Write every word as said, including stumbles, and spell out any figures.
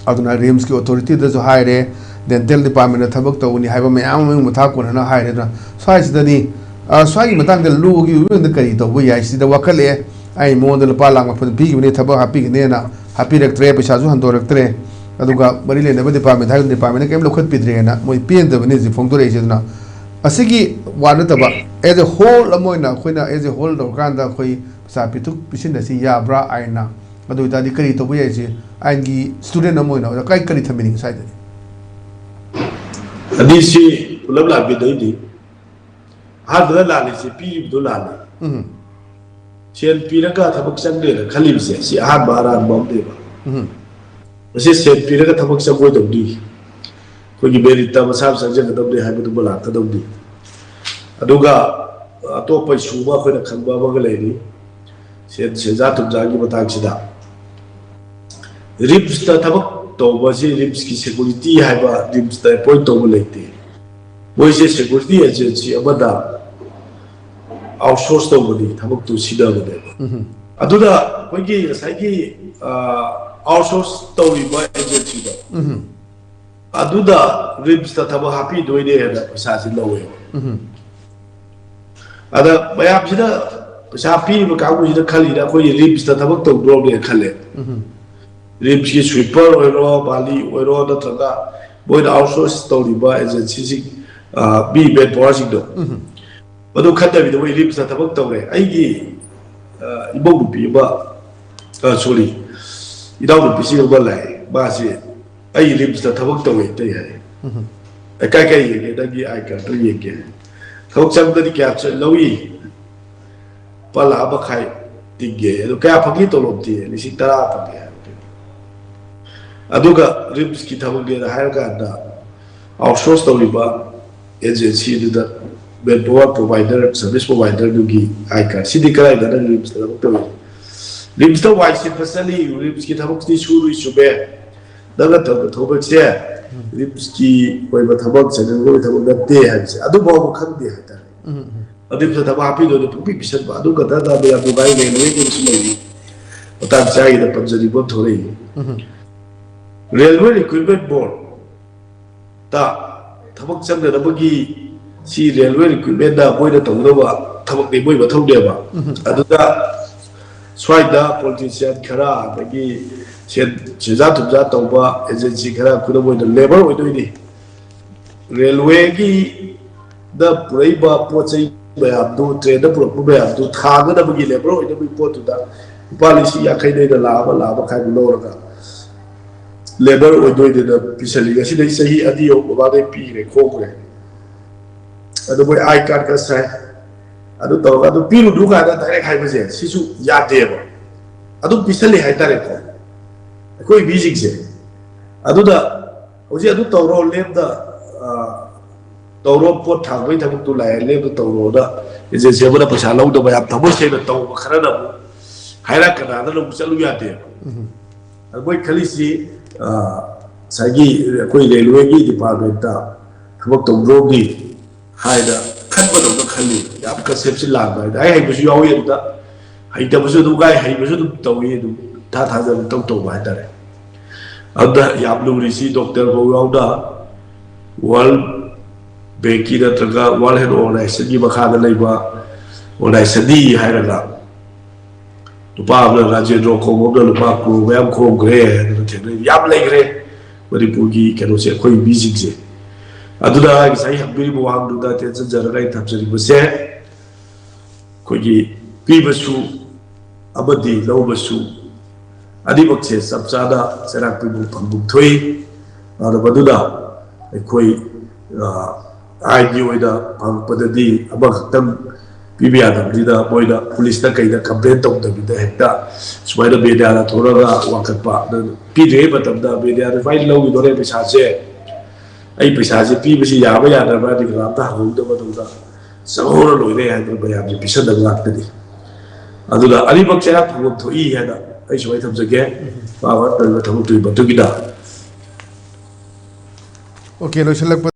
ꯑꯗꯨꯅ ꯔꯤꯝꯁꯀꯤ ꯑꯣꯊꯣꯔꯤꯇꯤꯗꯁꯨ ꯍꯥꯏꯔꯦ, ꯗꯦꯟꯇꯦꯜ ꯗꯤꯄꯥꯔꯠꯃꯦꯟꯗ ꯊꯕꯛ ꯇꯧꯒꯅꯤ ꯍꯥꯏꯕ ꯃꯌꯥꯝ ꯑꯃ ꯃꯊꯥ ꯀꯣꯟꯅꯅ ꯍꯥꯏꯔꯦ꯫ ꯑꯗꯨꯅ ꯁ꯭ꯋꯥꯏꯁꯤꯗꯅꯤ, ꯑ, ꯁ꯭ꯋꯥꯏꯒꯤ ꯃꯇꯥꯡꯗ ꯂꯣꯒꯤ ꯑꯣꯏꯕ ꯀꯔꯤ ꯇꯧꯕ ꯌꯥꯏ, ꯁꯤꯗ ꯋꯥꯀꯠꯂꯛꯑꯦ꯫ ꯑꯩ ꯃꯉꯣꯟꯗ ꯂꯨꯄꯥ ꯂꯥꯈ ꯃꯥꯄꯟ ꯄꯤꯈꯤꯕꯅꯤ, ꯊꯕꯛ ꯍꯥꯞꯄꯤꯒꯅꯦꯅ, ꯍꯥꯞꯄꯤꯔꯛꯇ꯭ꯔꯦ, ꯄꯩꯁꯥꯁꯨ ꯍꯟꯗꯣꯔꯛꯇ꯭ꯔꯦ꯫ ꯑꯗꯨꯒ ꯃꯔꯤ ꯂꯩꯅꯕ ꯗꯤꯄꯥꯔꯠꯃꯦꯟ ꯍꯥꯏꯔꯤꯕ ꯗꯤꯄꯥꯔꯠꯃꯦꯟꯅ ꯀꯔꯤꯝ ꯂꯧꯈꯠꯄꯤꯗ꯭ꯔꯦꯅ ꯃꯣꯏ ꯄꯦꯟꯗꯕꯅꯤ ꯍꯧꯖꯤꯛ ꯐꯣꯡꯗꯣꯔꯛꯏꯁꯦ꯫ ꯑꯗꯨꯅ ꯑꯁꯤꯒꯤ ꯋꯥ ꯅꯠꯇꯕ, as a whole ꯑꯃ ꯑꯣꯏꯅ ꯑꯩꯈꯣꯏꯅ as a whole ꯇꯧꯔꯀꯥꯟꯗ ꯑꯩꯈꯣꯏ ꯄꯩꯁꯥ ꯄꯤꯊꯣꯛ ꯄꯤꯁꯤꯟ ꯑꯁꯤ ꯌꯥꯕ꯭ꯔꯥ ꯑꯥꯏꯟꯅ? ꯑꯗꯨ ꯑꯣꯏꯇꯥꯔꯗꯤ ꯀꯔꯤ ꯇꯧꯕ ꯌꯥꯏ? ꯁꯤ ꯑꯥꯏꯟꯒꯤ ꯁ꯭ꯇꯨꯗꯦꯟ ꯑꯃ ꯑꯣꯏꯅ ꯑꯣꯖꯥ ꯀꯔꯤ, ꯀꯔꯤ ꯊꯝꯕꯤꯅꯤꯡꯉꯤ ꯁ꯭ꯋꯥꯏꯗꯗꯤ? ꯑꯅꯤꯁꯤ ꯄꯨꯂꯞ ꯂꯥꯛꯃꯤꯟꯅꯩꯅꯤ꯫ ꯑꯍꯥꯟꯕꯗ ꯂꯥꯜꯂꯤꯁꯦ ꯄꯤꯔꯤꯕꯗꯣ ꯂꯥꯜꯂꯤ꯫ ꯎꯝ꯫ ꯁꯦꯜ ꯄꯤꯔꯒ ꯊꯕꯛ ꯆꯪꯗꯦꯅ ꯈꯜꯂꯤꯕꯁꯦ ꯁꯤ ꯑꯍꯥꯟꯕ ꯑꯔꯥꯟꯕ ꯑꯃꯅꯦꯕ꯫ ꯎꯝ꯫ ꯃꯁꯤ ꯁꯦꯜ ꯄꯤꯔꯒ ꯊꯕꯛ ꯆꯪꯉꯣꯏꯗꯧꯅꯤ꯫ ꯑꯩꯈꯣꯏꯒꯤ ꯃꯦꯔꯤꯠꯇ ꯃꯁꯥ ꯃꯁꯥ ꯆꯪꯒꯗꯧꯅꯤ ꯍꯥꯏꯕꯗꯨꯃ ꯂꯥꯛꯀꯗꯧꯅꯤ꯫ ꯑꯗꯨꯒ ꯑꯇꯣꯞꯄ ꯏꯁꯨ ꯑꯃ ꯑꯩꯈꯣꯏꯅ ꯈꯪꯕ ꯑꯃꯒ ꯂꯩꯔꯤ꯫ ꯁꯦꯟ-, ꯁꯦꯟꯖꯥ ꯊꯨꯝꯖꯥꯒꯤ ꯃꯇꯥꯡꯁꯤꯗ ꯔꯤꯝꯁꯇ ꯊꯕꯛ ꯇꯧꯕꯁꯤ ꯔꯤꯝꯁꯀꯤ ꯁꯦꯀꯨꯔꯤꯇꯤ ꯍꯥꯏꯕ ꯔꯤꯝꯁꯇ ꯑꯦꯄꯣꯏꯟ ꯇꯧꯕ ꯂꯩꯇꯦ꯫ ꯃꯣꯏꯁꯦ ꯁꯦꯀꯨꯔꯤꯇꯤ ꯑꯦꯖꯦꯟꯁꯤ ꯑꯃꯗ ꯑꯥꯎꯠꯁꯣꯔꯁ ꯇꯧꯕꯅꯤ, ꯊꯕꯛꯇꯨ ꯁꯤꯟꯅꯕꯅꯦꯕ꯫ ꯎꯝ꯫ ꯑꯗꯨꯅ ꯑꯩꯈꯣꯏꯒꯤ ꯉꯁꯥꯏꯒꯤ, ꯑ, ꯑꯥꯎꯠꯁꯣꯔꯁ ꯇꯧꯔꯤꯕ ꯑꯦꯖꯦꯟꯁꯤꯗꯣ, ꯎꯝ꯫ ꯑꯗꯨꯗ ꯔꯤꯝꯁꯇ ꯊꯕꯛ ꯍꯥꯞꯄꯤꯗꯣꯏꯅꯦꯅ ꯄꯩꯁꯥꯁꯤ ꯂꯧꯋꯦꯕ꯫ ꯎꯝ꯫ ꯑꯗ ꯃꯌꯥꯝꯁꯤꯅ, ꯄꯩꯁꯥ ꯄꯤꯔꯤꯕ ꯀꯥꯡꯕꯨꯁꯤꯅ ꯈꯜꯂꯤꯅ ꯑꯩꯈꯣꯏꯒꯤ ꯔꯤꯝꯁꯇ ꯊꯕꯛ ꯇꯧꯗꯣꯔꯕꯅꯦꯅ ꯈꯜꯂꯦ꯫ ꯎꯝ꯫ ꯔꯤꯝꯁꯀꯤ ꯁ꯭ꯋꯤꯄꯔ ꯑꯣꯏꯔꯣ, ꯃꯥꯂꯤ ꯑꯣꯏꯔꯣ, ꯅꯠꯇ꯭ꯔꯒ ꯃꯣꯏꯅ ꯑꯥꯎꯠꯁꯣꯔꯁ ꯇꯧꯔꯤꯕ ꯑꯦꯖꯦꯟꯁꯤꯁꯤꯡ, ꯑ, ꯃꯤ ꯃꯦꯟ ꯄꯥꯋꯔꯁꯤꯡꯗꯣ, ꯎꯝ꯫ ꯃꯗꯨ ꯈꯟꯗꯕꯤꯗ ꯃꯣꯏ ꯔꯤꯝꯁꯇ ꯊꯕꯛ ꯇꯧꯔꯦ꯫ ꯑꯩꯒꯤ, ꯑ, ꯏꯃꯧ ꯅꯨꯄꯤ ꯑꯃ, ꯑ, ꯁꯣꯔꯤ, ꯏꯅꯥꯎ ꯅꯨꯄꯤꯁꯤꯡ ꯑꯃ ꯂꯥꯛꯑꯦ꯫ ꯃꯥꯁꯦ, "ꯑꯩ ꯔꯤꯝꯁꯇ ꯊꯕꯛ ꯇꯧꯋꯦ" ꯑꯇꯩ ꯍꯥꯏ꯫ ꯎꯝ꯫ "ꯑꯦ, ꯀꯥꯏ ꯀꯥꯏ ꯌꯦꯡꯒꯦ? ꯅꯪꯒꯤ ꯑꯥꯏ ꯀꯥꯔꯗꯇꯣ ꯌꯦꯡꯒꯦ"꯫ ꯊꯕꯛ ꯆꯪꯕꯗꯗꯤ ꯀꯌꯥ ꯆ-, ꯂꯧꯏ? "ꯂꯨꯄꯥ ꯂꯥꯈ ꯃꯈꯥꯏ ꯇꯤꯡꯒꯦ"꯫ "ꯑꯗꯨ ꯀꯌꯥ ꯐꯪꯒꯦ ꯇꯣꯂꯣꯞꯇꯤ?" "ꯂꯤꯁꯤꯡ ꯇꯔꯥ ꯐꯪꯉꯦ" ꯍꯥꯏꯕ꯫ ꯑꯗꯨꯒ ꯔꯤꯝꯁꯀꯤ ꯊꯕꯛꯅꯦꯅ ꯍꯥꯏꯔꯀꯥꯟꯗ ꯑꯥꯎꯠꯁꯣꯔꯁ ꯇꯧꯔꯤꯕ ꯑꯦꯖꯦꯟꯁꯤꯗꯨꯗ ꯃꯦꯟ ꯄꯥꯋꯔ ꯄ꯭ꯔꯣꯚꯥꯏꯗꯔ, ꯁꯔꯚꯤꯁ ꯄ꯭ꯔꯣꯚꯥꯏꯗꯔꯗꯨꯒꯤ ꯑꯥꯏ ꯀꯥꯔꯗ, ꯁꯤꯗꯤ ꯀꯗꯥꯏꯗ ꯅꯪ ꯔꯤꯝꯁꯇ ꯊꯕꯛ ꯇꯧꯔꯤ? ꯔꯤꯝꯁꯇ ꯋꯥꯏ ꯁꯤꯠꯄ ꯆꯠꯂꯤ, ꯔꯤꯝꯁꯀꯤ ꯊꯕꯛꯇꯤ ꯁꯨꯔꯨꯏ, ꯆꯨꯝꯃꯦ꯫ ꯅꯪꯅ ꯇꯧꯕ ꯊꯕꯛꯁꯦ ꯔꯤꯝꯁꯀꯤ ꯑꯣꯏꯕ ꯊꯕꯛ, ꯁꯦꯟꯇ꯭ꯔꯦꯜꯒꯤ ꯑꯣꯏꯕ ꯊꯕꯛ ꯅꯠꯇꯦ ꯍꯥꯏꯕꯁꯦ ꯑꯗꯨꯐꯥꯎꯕ ꯈꯪꯗꯦ ꯍꯥꯏꯇꯥꯔꯦ꯫ ꯎꯝ, ꯎꯝ꯫ ꯑꯗꯨꯒꯤ ꯃꯊꯛꯇ ꯊꯕꯛ ꯍꯥꯞꯄꯤꯗꯣꯏꯅꯦ ꯄꯨꯡꯄꯤ ꯄꯤꯁꯟꯕ꯫ ꯑꯗꯨ ꯈꯛꯇ ꯅꯠꯇꯅ ꯌꯥꯝ ꯅꯨꯡꯉꯥꯏ ꯂꯩꯕꯁꯨ ꯂꯩꯔꯤ꯫ ꯃꯇꯥꯡ ꯆꯥꯒꯦꯅ ꯄꯟꯖꯅꯤꯡꯕ ꯑꯃ ꯊꯣꯛꯂꯛꯏ꯫ ꯎꯝ꯫ Railway Recruitment Board ꯇ ꯊꯕꯛ ꯆꯪꯅꯅꯕꯒꯤ ꯁꯤ railway recruitment ꯅ ꯃꯣꯏꯅ ꯇꯧꯒꯗꯕ ꯊꯕꯛꯅꯤ, ꯃꯣꯏ ꯃꯊꯧꯅꯦꯕ꯫ ꯑꯗꯨꯗ ꯁ꯭ꯋꯥꯏꯗ politician ꯈꯔ, ꯑꯗꯒꯤ ꯁꯦꯟ-, ꯁꯦꯟꯖꯥ ꯊꯨꯝꯖꯥ ꯇꯧꯕ agency ꯈꯔ, ꯈꯨꯗꯝ ꯑꯣꯏꯅ labour ꯑꯣꯏꯗꯣꯏꯅꯤ꯫ Railway ꯒꯤ ꯗ ꯄꯨꯔꯛꯏꯕ ꯄꯣꯠ ꯆꯩ ꯃꯌꯥꯝꯗꯨ, train ꯗ ꯄꯨꯔꯛꯄ ꯃꯌꯥꯝꯗꯨ ꯊꯥꯡꯒꯗꯕꯒꯤ labour ꯑꯣꯏꯅꯕꯒꯤ ꯄꯣꯠꯇꯨꯗ ꯂꯨꯄꯥ ꯂꯤꯁꯤꯡ ꯌꯥꯡꯈꯩꯗꯩꯅ ꯂꯥꯈ ꯑꯃ, ꯂꯥꯈ ꯃꯈꯥꯏꯃꯨꯛ ꯂꯧꯔꯒ labour ꯑꯣꯏꯗꯣꯏꯅꯦꯅ ꯄꯤꯁꯜꯂꯤ꯫ ꯉꯁꯤꯗꯩ ꯆꯍꯤ ꯑꯅꯤ ꯑꯍꯨꯝ ꯃꯃꯥꯡꯗꯩ ꯄꯤꯈ꯭ꯔꯦ, ꯈꯣꯝꯈ꯭ꯔꯦ꯫ ꯑꯗꯨ ꯃꯣꯏ I card ꯈꯔ ꯁꯥꯏ, ꯑꯗꯨ ꯇꯧꯔꯒ ꯑꯗꯨ ꯄꯤꯔꯨꯅꯨ ꯀꯥꯏꯅ direct ꯍꯥꯏꯕꯁꯦ, ꯁꯤꯁꯨ ꯌꯥꯗꯦꯕ꯫ ꯑꯗꯨꯝ ꯄꯤꯁꯜꯂꯤ ꯍꯥꯏꯇꯥꯔꯦꯀꯣ ꯑꯩꯈꯣꯏ ꯃꯤꯁꯤꯡꯁꯦ꯫ ꯑꯗꯨꯗ ꯍꯧꯖꯤꯛ ꯑꯗꯨ ꯇꯧꯔꯣ, ꯂꯦꯞꯇ, ꯑ, ꯇꯧꯔꯣ, ꯄꯣꯠ ꯊꯥꯡꯕꯒꯤ ꯊꯕꯛꯇꯨ ꯂꯥꯛꯑꯦ, ꯂꯦꯞꯇ ꯇꯧꯔꯣꯅ agency ꯑꯃꯅ ꯄꯩꯁꯥ ꯂꯧꯗꯕ, ꯌꯥꯝ ꯊꯃꯣꯏ ꯁꯦꯡꯅ ꯇꯧꯕ ꯈꯔꯅ ꯑꯃꯨꯛ ꯍꯥꯏꯔꯛ ꯀꯅꯥꯗꯅ ꯑꯃꯨꯛ ꯆꯠꯂꯨ ꯌꯥꯗꯦꯕ꯫ ꯑꯗ ꯃꯣꯏ ꯈꯜꯂꯤꯁꯤ, ꯑ, ꯉꯁꯥꯏꯒꯤ ꯑꯩꯈꯣꯏ railway ꯒꯤ department ꯇ ꯊꯕꯛ ꯇꯧꯗ꯭ꯔꯣꯝꯒꯤ ꯍꯥꯏꯅ ꯈꯟꯕꯗꯧꯅ ꯈꯜꯂꯤ꯫ ꯌꯥꯝ concept ꯁꯤ ꯂꯥꯟꯕ ꯍꯥꯏꯗꯤ, ꯑꯩ ꯍꯩꯕꯁꯨ ꯌꯥꯎꯏ ꯑꯗꯨꯗ, ꯍꯩꯇꯕꯁꯨ ꯑꯗꯨꯝ ꯉꯥꯏ, ꯍꯩꯕꯁꯨ ꯑꯗꯨꯝ ꯇꯧꯏ, ꯑꯗꯨꯝ ꯏꯊꯥ ꯊꯥꯖꯕ ꯇꯧ ꯇꯧꯕ ꯍꯥꯏꯇꯥꯔꯦ꯫ ꯑꯗꯨꯗ ꯌꯥꯝ ꯂꯨꯔꯤꯁꯤ doctor ꯐꯥꯎ ꯌꯥꯎꯅ World Bank ꯀꯤ ꯅꯠꯇ꯭ꯔꯒ World Health Organization ꯒꯤ ꯃꯈꯥꯗ ꯂꯩꯕ organization ꯅꯤ ꯍꯥꯏꯔꯒ ꯅꯨꯄꯥ ꯑꯃꯅ, ꯔꯥꯖꯦꯟꯗ꯭ꯔꯣ ꯀꯧꯕ ꯑꯃꯅ ꯂꯨꯄꯥ ꯀ꯭ꯔꯣꯔ ꯃꯌꯥꯝ ꯈꯣꯝꯈ꯭ꯔꯦ ꯍꯥꯏꯗꯅ ꯊꯦꯡꯅꯩ꯫ ꯌꯥꯝ ꯂꯩꯈ꯭ꯔꯦ ꯃꯅꯤꯄꯨꯔꯒꯤ ꯀꯩꯅꯣꯁꯦ, ꯑꯩꯈꯣꯏ ꯃꯤꯁꯤꯡꯁꯦ꯫ ꯑꯗꯨꯅ ꯉꯁꯥꯏ ꯍꯪꯕꯤꯔꯤꯕ ꯋꯥꯍꯪꯗꯨꯗ ꯇꯦꯟꯁꯤꯟꯖꯔꯒ ꯑꯩ ꯊꯝꯖꯅꯤꯡꯕꯁꯦ, ꯑꯩꯈꯣꯏꯒꯤ ꯄꯤꯕꯁꯨ ꯑꯃꯗꯤ ꯂꯧꯕꯁꯨ ꯑꯅꯤꯃꯛꯁꯦ ꯆꯞ ꯆꯥꯅ ꯆꯩꯔꯥꯛ ꯄꯤꯕ ꯐꯪꯐꯝ ꯊꯣꯛꯏ꯫ ꯑꯗꯨꯅ ꯃꯗꯨꯅ ꯑꯩꯈꯣꯏ, ꯑ, ꯑꯥꯏꯟꯒꯤ ꯑꯣꯏꯅ ꯐꯪꯉꯛꯄꯗꯗꯤ ꯑꯃꯈꯛꯇꯪ ꯄꯤꯕ ꯌꯥꯗꯕꯅꯤꯅ ꯃꯣꯏꯅ ꯄꯨꯂꯤꯁꯇ ꯀꯩꯗ complain ꯇꯧꯗꯕꯤꯗ ꯍꯦꯛꯇ ꯁꯨꯃꯥꯏꯅ media ꯗ ꯊꯣꯛꯂꯒ ꯋꯥꯀꯠꯄ꯫ ꯑꯗꯨ ꯄꯤꯗ꯭ꯔꯤꯉꯩ ꯃꯇꯝꯗ media ꯗ ꯁꯨꯃꯥꯏꯅ ꯂꯧꯈꯤꯗꯣꯔꯦ ꯄꯩꯁꯥꯁꯦ, ꯑꯩ ꯄꯩꯁꯥꯁꯦ ꯄꯤꯕꯁꯤ ꯌꯥꯕ ꯌꯥꯗꯕ꯭ꯔꯥꯗꯤ ꯀꯅꯥꯝꯇ ꯍꯪꯍꯧꯗꯕ, ꯑꯗꯨꯒ ꯆꯪꯍꯧꯔ ꯂꯣꯏꯔꯦ ꯍꯥꯏꯗꯅ ꯃꯌꯥꯝꯁꯦ ꯄꯤꯁꯟꯗꯕ ꯉꯥꯛꯇꯅꯤ꯫ ꯑꯗꯨꯅ ꯑꯅꯤꯃꯛ ꯆꯩꯔꯥꯛ ꯐꯪꯐꯝ ꯊꯣꯛꯏ ꯍꯥꯏꯅ ꯑꯩ ꯁꯨꯃꯥꯏꯅ ꯊꯝꯖꯒꯦ꯫ ꯃꯥ ꯃꯥꯅ ꯇꯧꯔꯤꯕ ꯊꯕꯛꯇꯨꯒꯤ ꯃꯇꯨꯡ ꯏꯟꯅ꯫ ꯑꯣꯀꯦ, ꯂꯣꯏꯁꯤꯜꯂꯛꯄ